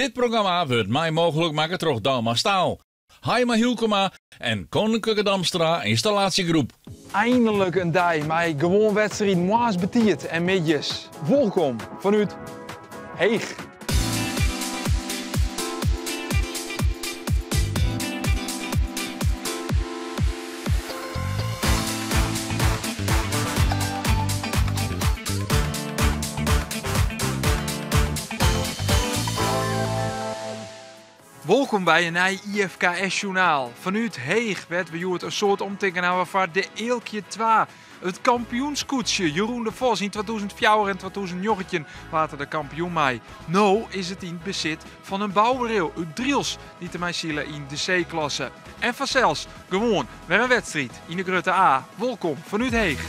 Dit programma wurdt mei mooglik makke troch Douma Staal, Haima Hylkema en Koninklijke Damstra Installatiegroep. Eindelijk in dei mei gewoan wedstriden moarns betiid en middeis. Wolkom fanút Heech. Wolkom by in nij IFKS-sjoernaal. Fanút Heech wêr't we hjoed in soad omtinken hawwe foar de Eelkje 2. It kampioenskûtsje Jeroen de Vos yn 2004 en 2019 waard er de kampioen mei. No is it yn it besit fan in boubedriuw út Drylts dy't dermei sile yn de C-klasse. En fansels gewoan wer in wedstriid yn de grutte A. Wolkom fanút Heech.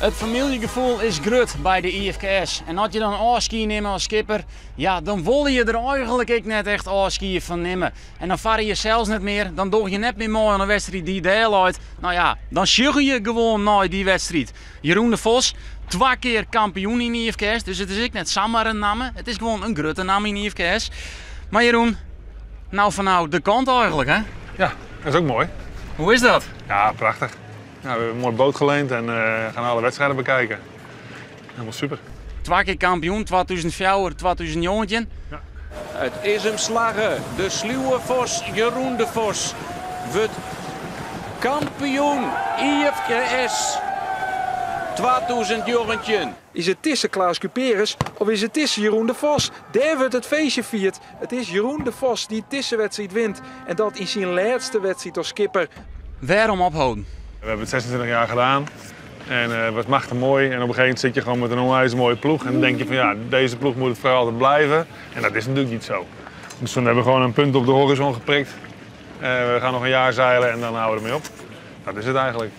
It famyljegefoel is grut by de IFKS. En as je dan ôfskie nimme as skipper, ja, dan wolle je der eigenlik ek net echt ôfskie fan nimme. En dan farre je sels net mear, dan doch je net mear mei oan in wedstriid dy't dêr leit. No ja, dan sjogge je gewoan nei dy wedstriid. Jeroen de Vos, twa kear kampioen yn IFKS, dus it is ek net samar in namme. It is gewoan in grutte namme yn IFKS. Mar Jeroen, nou fan nou de kant eigenlik, hè? Ja, dat is ook mooi. Hoe is dat? Ja, prachtig. Ja, we hebben een mooie boot geleend en gaan alle wedstrijden bekijken. Helemaal super. Twa kear kampioen, 2004, 2019. Ja. It is him slagge. De sluwe Vos, Jeroen de Vos, wurdt kampioen IFKS 2019. Is it dizze Klaas Kuperus of is it dizze Jeroen de Vos? Dêr wurdt it feestje fierd. It is Jeroen de Vos dy't dizze wedstriid wint en dat yn syn lêste wedstriid as skipper. Wêrom opholden? We hebben het 26 jaar gedaan en het was machtig mooi. En op een gegeven moment zit je gewoon met een onwijs mooie ploeg. En dan denk je van ja, deze ploeg moet het vooral altijd blijven. En dat is natuurlijk niet zo. Dus toen hebben we gewoon een punt op de horizon geprikt. We gaan nog een jaar zeilen en dan houden we ermee op. Dat is het eigenlijk.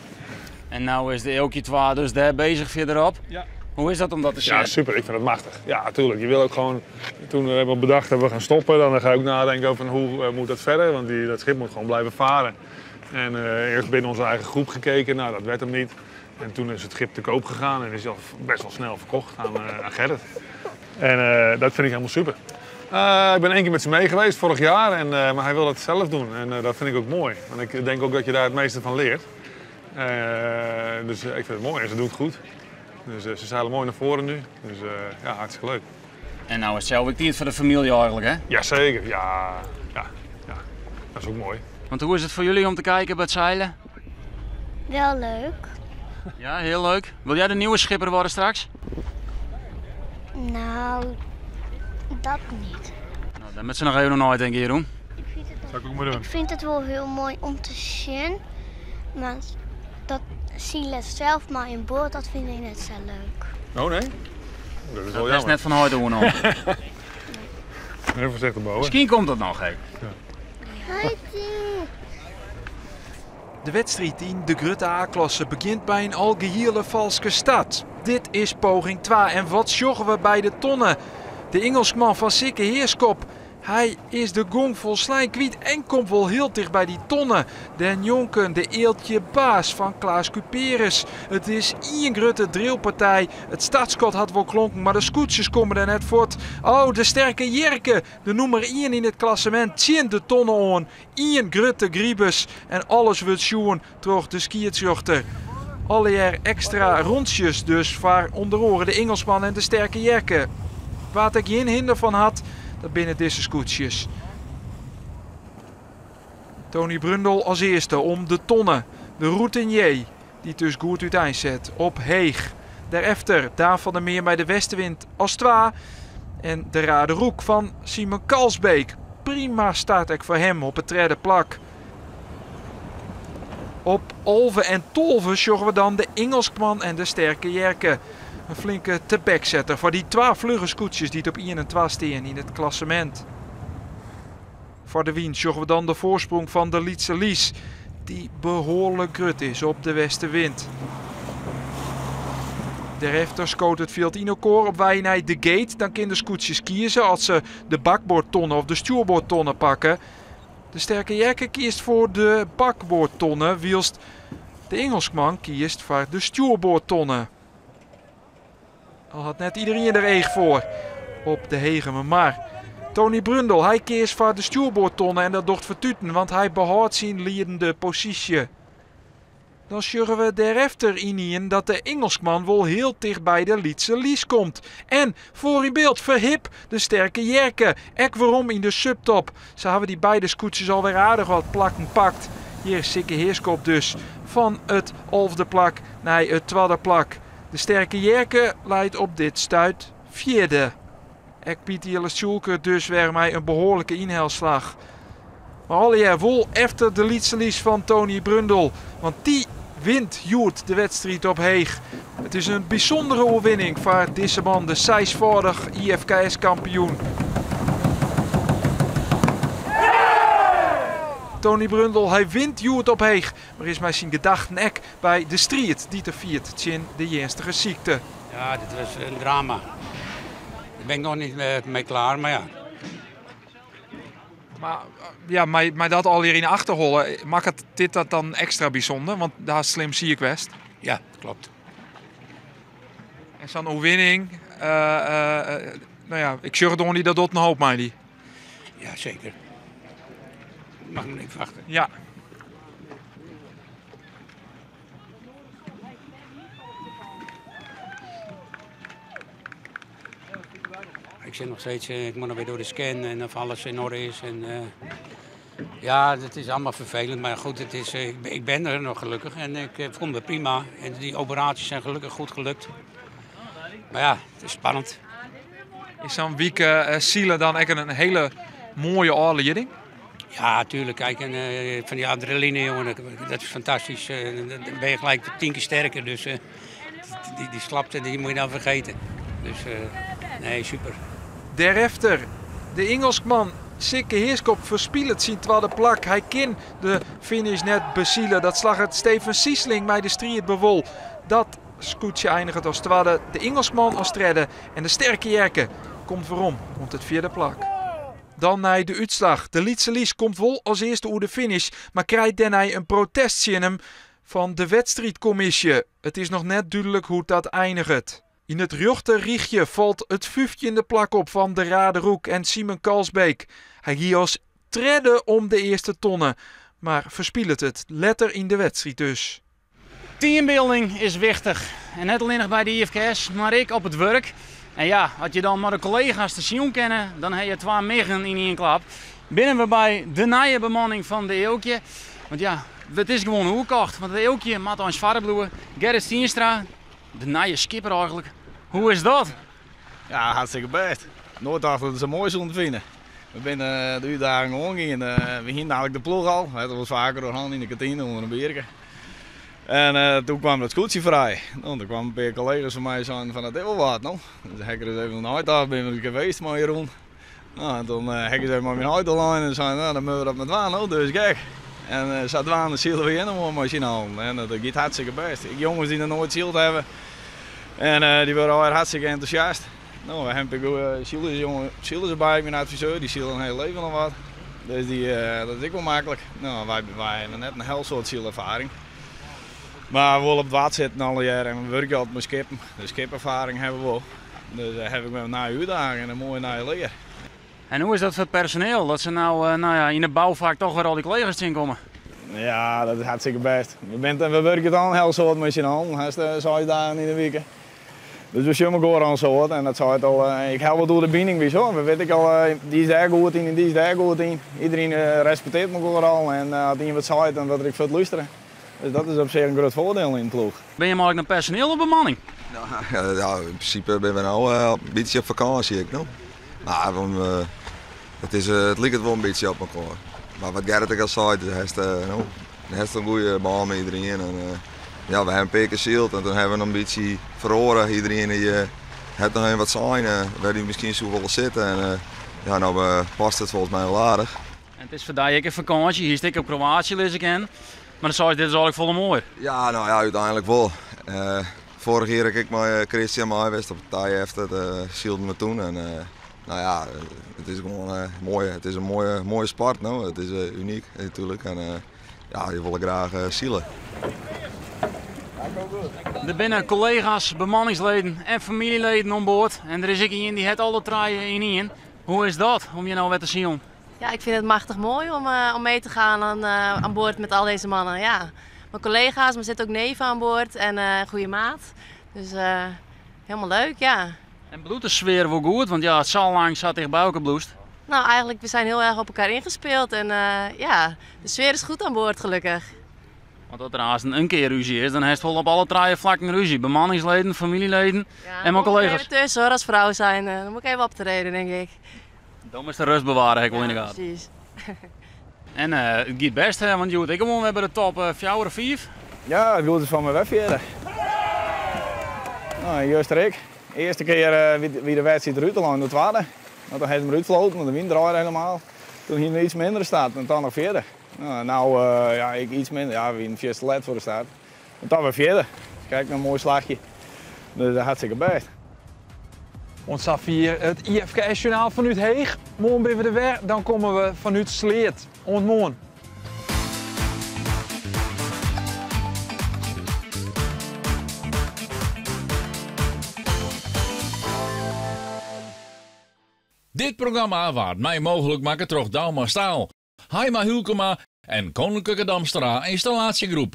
En nou is de Eelkje 2 dus daar bezig verderop. Ja. Hoe is dat om dat te Ja, zien? super. Ik vind het machtig. Ja, tuurlijk. Je wil ook gewoon... Toen we hebben bedacht dat we gaan stoppen, dan ga ik ook nadenken over hoe moet dat verder. Want dat schip moet gewoon blijven varen. En eerst binnen onze eigen groep gekeken. Nou, dat werd hem niet. En toen is het schip te koop gegaan en is al best wel snel verkocht aan Gerrit. En dat vind ik helemaal super. Ik ben 1 keer met ze mee geweest vorig jaar, maar hij wil dat zelf doen. En dat vind ik ook mooi. Want ik denk ook dat je daar het meeste van leert. Dus ik vind het mooi en ze doen het goed. Dus ze zeilen mooi naar voren nu. Dus ja, hartstikke leuk. En nou is het zelf ook tijd voor de familie eigenlijk, hè? Jazeker, ja, ja, ja. Dat is ook mooi. Want hoe is het voor jullie om te kijken bij het zeilen? Wel leuk. Ja, heel leuk. Wil jij de nieuwe schipper worden straks? Nou, dat niet. Nou, dan moet ze nog even nooit denken, Jeroen. Ik vind het Zou ik ook maar doen. Ik vind het wel heel mooi om te zien, maar dat Silas zelf maar in boord, dat vind ik net zo leuk. Oh nee? Dat is wel Dat is jammer. net van harte doen, hoor. Even voorzichtig bouwen. Misschien komt dat nog, hè. Ja. Heidi. De wedstrijd in de Grutte A-klasse begint bij een algehele valse start. Dit is poging 2 en wat sjoggen we bij de tonnen? De Engelsman van Sikke Heerskop. Hij is de gong volslijn kwijt en komt wel heel dicht bij die tonnen. Den Jonken, de eeltje baas van Klaas Kuperus. Het is één grote drillpartij. Het startschot had wel klonken, maar de scootjes komen er net voort. Oh, de sterke Jerke, de nummer 1 in het klassement, tjint de tonnen aan. Eén grote griebus en alles wordt sjoen door de skiertjochter. Alleer extra rondjes dus voor onder oren de Engelsman en de sterke Jerke. Waar ik geen hinder van had, dat binnen deze scootjes. Tony Brundel als eerste om de tonnen. De routinier die dus goed uiteinzet op Heeg. Daarachter Daan van der Meer bij de Westenwind als 2. En de Rade Roek van Simon Kalsbeek. Prima staat ik voor hem op het derde plak. Op Olve en Tolve sjoggen we dan de Engelsman en de sterke Jerke. Een flinke tebekzetter voor die 12 vlugge scootjes die het op 1 en 2 staan in het klassement. Foar de wyn sjogge we dan de foarsprong fan de Lytse Lys, dy't behoarlik grut is op de westenwind. Dêrefter skoot it fjild yn elkoar op wei nei de gate. Dan kinne de skûtsjes kieze as se de bakboardtonne of de stjoerboardtonne pakke. De Sterke Jerke kiest foar de bakboardtonne, wylst de Ingelskman kiest foar de stjoerboardtonne. Al hat net iderien der each foar op de Hegemermar. Tony Brundel, hy keas foar de stjoerboardtonne en dat docht fertuten, want hy behâldt syn liedende posysje. Dan sjogge we dêrefter ynienen dat de Ingelskman wol hiel ticht by de Lytse Lys komt. En foar yn byld Verhip, de Sterke Jerke, ek werom yn de subtop. Sa hawwe dy beide skûtsjes alwer aardich wat plakken pakt. Hjir Sikke Heerskop dus, fan it alfde plak nei it twadde plak. De Sterke Jerke leit op dit stuit fjirde. Ek Pieter Jelle Tjoelker dus wer mei in behoarlike ynhelslach. Mar allegear wol efter de Lytse Lys fan Tony Brundel, want dy wint hjoed de wedstriid op Heech. It is in bysûndere oerwinning foar dizze man, de seisfâldich IFKS-kampioen. Tony Brundel, hy wint hjoed op Heech, mar is mei syn gedachten ek by de striid dy't er fiert tsjin de earnstige sykte. Ja, dit was een drama. Daar ben ik nog niet mee klaar, maar ja. Mar ja, mei dat allegear yn 'e achterholle, makket dit dat dan ekstra bysûnder? Want do hast slim siik west. Ja, klopt. En sa'n oerwinning, no ja, ik sjoch it oan dy, dat docht in hoop mei dy. Ja, zeker. Mag ik even wachten? Ja. Ik zit nog steeds, ik moet nog weer door de scan en of alles in orde is. En, ja, dat is allemaal vervelend, maar goed, het is, ik ben er nog gelukkig en ik voel me prima. En die operaties zijn gelukkig goed gelukt. Maar ja, het is spannend. Is sa'n wike silen dan ek in hiele moaie ôflieding? Ja, tuurlijk. Kijk, en fan die adrenaline, jongen, dat is fantastisch. Dan ben je gelijk 10 keer sterker. Dus die slapte, die moet je dan vergeten. Dus nee, super. Dêrefter, de Ingelskman Sikke Heerskop ferspilet syn twadde plak. Hy kin de finish net besile. Dat slagget Steven Siesling mei de Striidber wol. Dat skûtsje einiget as twadde, de Ingelskman as tredde en de Sterke Jerke komt werom oant it fjirde plak. Dan nei de útslach. De Lytse Lys komt wol as earste oer de finish, mar krijt dêrnei in protest tsjin him fan de wedstriidkommisje. It is noch net dúdlik hoe't dat einiget. Yn it rjochter rychje falt it fyftjinde plak op fan De Raderoek en Simon Kalsbeek. Hy gie as tredde om de earste tonne, mar ferspilet it letter yn de wedstriid dus. Teambuilding is wichtich. En net allinnich by de IFKS, mar ek op it wurk. En ja, as je dan mei de kollega's te silen kinne, dan ha je twa miggen yn ien klap. Binne we by de nije bemanning fan de Eelkje. Want ja, it is gewoan oerkocht. Want de Eelkje moat eins farre bliuwe. Gerrit Stienstra, de nije skipper eigentlik. Hoe is dat? Ja, hartstikke bêst. Noait tocht dat we it sa moai soene fine. We binne de útdaging oangien. We hiene eigentlik de ploech al. We hawwe it wolris faker oer hân yn de kantine ûnder in bierke. En doe kwam dat skûtsje frij. No, der kwamen in pear kollega's fan my en seinen fan dat is wol wat, no. Dus ha ik der ris even nei tocht, bin we geweest mei Jeroen. No, en toen ha ik ris even mei myn heit oerlein en sei, no, dan moatte we dat mar dwaan, no, dus gek. En sadwaande sile we hjirno mei syn allen. En dat giet hartstikke bêst. Ek jonges dy't noch noait syld hawwe. En dy wurde allegear hartstikke entûsjast. No, we hawwe in pear goede silers, jonge silers derby, myn adviseur, dy sile in hiel leven al wat. Dus dy, dat is ek wol maklik. No, wy, wy hawwe net in hiel soad sylerfaring. Mar wol op it Wad sitten allegear en we wurkje altyd mei skippen. Dus skiperfaring hawwe we wol. Dus dêr ha ik wer in nije útdaging en in moaie nije lear. En hoe is dat foar it personeel, dat se no, no ja, yn de boufak toch wer al dy kollega's tsjinkomme? Ja, dat is hartstikke bêst. We binne, we wurkje al in hiel soad mei syn allen, hast 6 dagen yn de wike. Dus we sjogge mekoar al in soad en dat seit al, ik ha wat oer de bining by so. We witte ek al, dy is dêr goed yn en dy is dêr goed yn. Iedereen respektearret mekoar al en as ien wat seit, dan wurdt der ek fuort lústere. Dus dat is op sich in grut foardiel yn de ploech. Binne jim eigentlik noch personeel of bemanning? Ja, yn prinsipe binne we no in bytsje op fakânsje ek no. Mar it is, it liket wol in bytsje op mekoar. Mar wat Gerrit ek al sei, do hast, no, do hast in goede bân mei iderien. En ja, we hawwe in pear kear syld en toen hawwe we noch in bytsje feroare. Iderien dy hat noch even wat sein wêr dy miskien soe wolle sitte. En ja, no past it folgens my wol aardich. En it is foar dy ek in fakânsje, hiest ek op Kroatië lizze kinnen. Mar dan seist, dit is eigentlik folle moaier. Ja, no ja, úteinlik wol. Foarich jier ha ik ek mei Christian mei west op de efter, sylden we toen. En no ja, it is gewoan moai. It is in moaie, moaie sport, no. It is unyk natuerlik. En ja, je wolle graach sile. Der binne kollega's, bemanningsleden en famyljeleden oan board. En der is ek ien dy hat alle trije yn ien. Hoe is dat om hjir no wer te silen? Ja, ik vind het machtig mooi om mee te gaan aan boord met al deze mannen. Ja. Mijn collega's, maar er zitten ook neven aan boord en een goede maat. Dus helemaal leuk, ja. En bliuwt de sfear wol goed? Want ja, sa lang sa ticht by elkoar bliuwst. Nou, eigenlijk, we zijn heel erg op elkaar ingespeeld. En ja, de sfeer is goed aan boord, gelukkig. Want as der aanst in kear rúzje is, dan hast wol op alle trije flakken rúzje. Bemanningsleden, famyljeleden ja, en mei collega's. Even tussen hoor, als vrouw zijn. Dan moet ik even optreden, denk ik. Dan is de rust bewaren, ik wel in de gaten. Precies. En it giet bêst, hè? Want hjoed ek gewoan wer by de top 4 of 5. Ja, it goed is fan my wer fierder. Nou, juster ek. Earste kear wie de wedstriid derút, al de twadde. Want dan hat er útfloaten, want de wyn draaide helemaal. Toen hie we iets minder start en dan noch fierder. Nou, nou ja, ik iets minder. Ja, we wienen fierste let foar de start. En dan wer fierder. Kijk, in moai slachje. Dus dat hartstikke bêst. Oant safier it IFKS-sjoernaal fanút Heech. Moarn binne we der wer, dan komme we fanút Sleat. Oant moarn. Dit programma waard mei mooglik makke troch Douma Staal, Haima Hylkema en Koninklijke Damstra Installatiegroep.